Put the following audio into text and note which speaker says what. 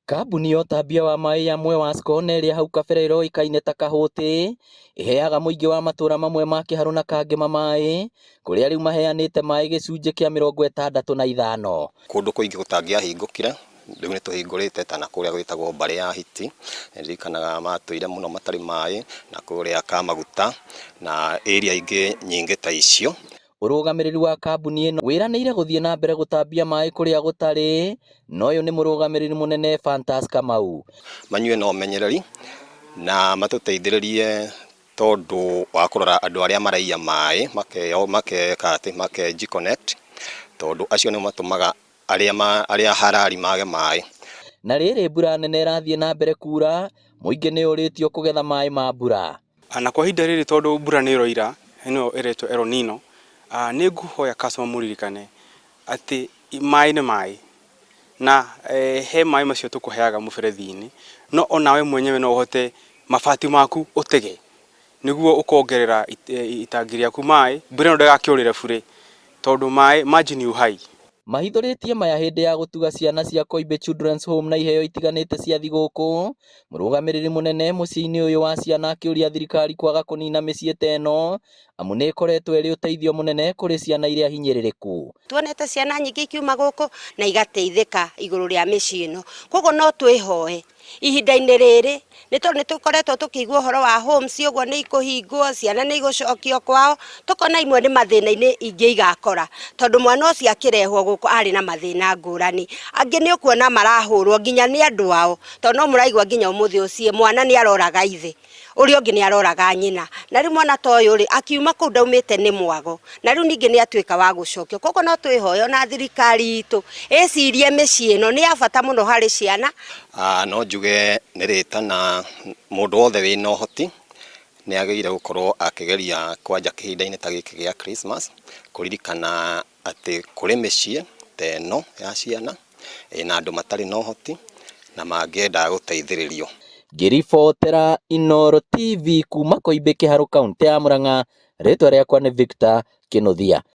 Speaker 1: Kambuni ya ũtambia wa maĩ ya Mwewasco na ĩrĩa hau kabere ĩroĩkaine ta Kahũtĩ ĩheaga mũingĩ wa matũra mamwe ma Kĩharũ na Kangema maĩ kũrĩa rĩu maheanĩte maĩ gĩcunjĩ kĩa 65.
Speaker 2: Kũndũ kũingĩ gũtangĩahingũkire rĩu nĩ tũhingũrĩte ta na kũrĩa gwĩtagwo Mbarĩ ya Hiti, nĩndirikanaga matũire mũno matarĩ maĩ na kũrĩa Kamaguta na area ingĩ nyingĩ ta icio.
Speaker 1: Ũrũgamĩrĩri wa kambuni ĩno wĩranĩire gũthiĩ na mbere gũtambia maĩ kũrĩa gũtarĩ, na ũyũ nĩ mũrũgamĩrĩri mũnene Fantas Kamau.
Speaker 2: Manyue na ũmenyereri na matũteithĩrĩrie tondũ wa kũrora andũ arĩa maraiya maĩ makeka atĩ make connect tondũ acio nĩo matũmaga arĩa harari mage maĩ.
Speaker 1: Na rĩrĩ mbura nene ĩrathiĩ na mbere kura, mũingĩ nĩ ũrĩtio kũgetha maĩ ma mbura.
Speaker 3: Na kwa ihinda rĩrĩ tondũ mbura nĩ ĩroira ĩno ĩretwo El Nino, nĩ ngũhoya customer mũririkane atĩ maĩ nĩ maĩ na he maĩ macio tũkũheaga mũberethi-inĩ, no onawe mwenyewe no ũhote mabati maku ũtege nĩguo ũkongerera itangi rĩaku maĩ, mbura ĩno ndĩgakĩũrĩre bure tondũ maĩ maji ni uhai.
Speaker 1: Mahithũrĩtie maya hĩndĩ ya gũtuga ciana cia Koimbĩ Children's Home na iheo itiganĩte cia thigũkũ. Mũrũgamĩrĩri mũnene mũciĩ-inĩ ũyũ wa ciana akĩũria thirikari kwaga kũnina mĩciĩ ta ĩno amu nĩ ĩkoretwo ĩrĩ ũteithio mũnene kũrĩ ciana iria hinyĩrĩrĩku.
Speaker 4: Tuonete ciana nyingĩ ikiuma gũkũ na igateithĩka igũrũ rĩa mĩciĩ ĩno, koguo no twĩhoe ihinda-inĩ rĩrĩ nĩ tondũ nĩ tũkoretwo tũkĩigua ũhoro wa homes ũguo nĩ ikũhingwo, ciana nĩ igũcokio kwao, tũkona imwe nĩ mathĩna-inĩ ingĩ igakora tondũ mwana ũcio akĩrehwo gũkũ arĩ na mathĩna ngũrani. Angĩ nĩ ũkuona marahũrwo nginya nĩ andũ ao tondũ no mũraigua nginya ũmũthĩ ũcio mwana nĩ aroraga ithe ũrĩa ũngĩ nĩ aroraga nyina, na rĩu mwana ta ũyũ rĩ akiuma kũu ndaumĩte nĩ mwago, na rĩu ningĩ nĩ atuĩka wa gũcokio. Koguo no twĩhoe ona thirikari itũ ĩcirie mĩciĩ ĩno nĩ ya bata mũno harĩ ciana.
Speaker 2: No njuge nĩ rĩtana mũndũ wothe wĩna ũhoti nĩ agĩrĩire gũkorwo akĩgeria kwanja kĩhinda-inĩ ta gĩkĩ gĩa Christmas kũririkana atĩ kũrĩ mĩciĩ ta ĩno ya ciana ĩna andũ matarĩ na ũhoti na mangĩenda gũteithĩrĩrio.
Speaker 1: Ngĩribotera Inooro TV kuma Koimbĩ Kĩharũ, kaũntĩ ya Murang'a, rĩtwa rĩakwa nĩ Victor Kĩnuthia.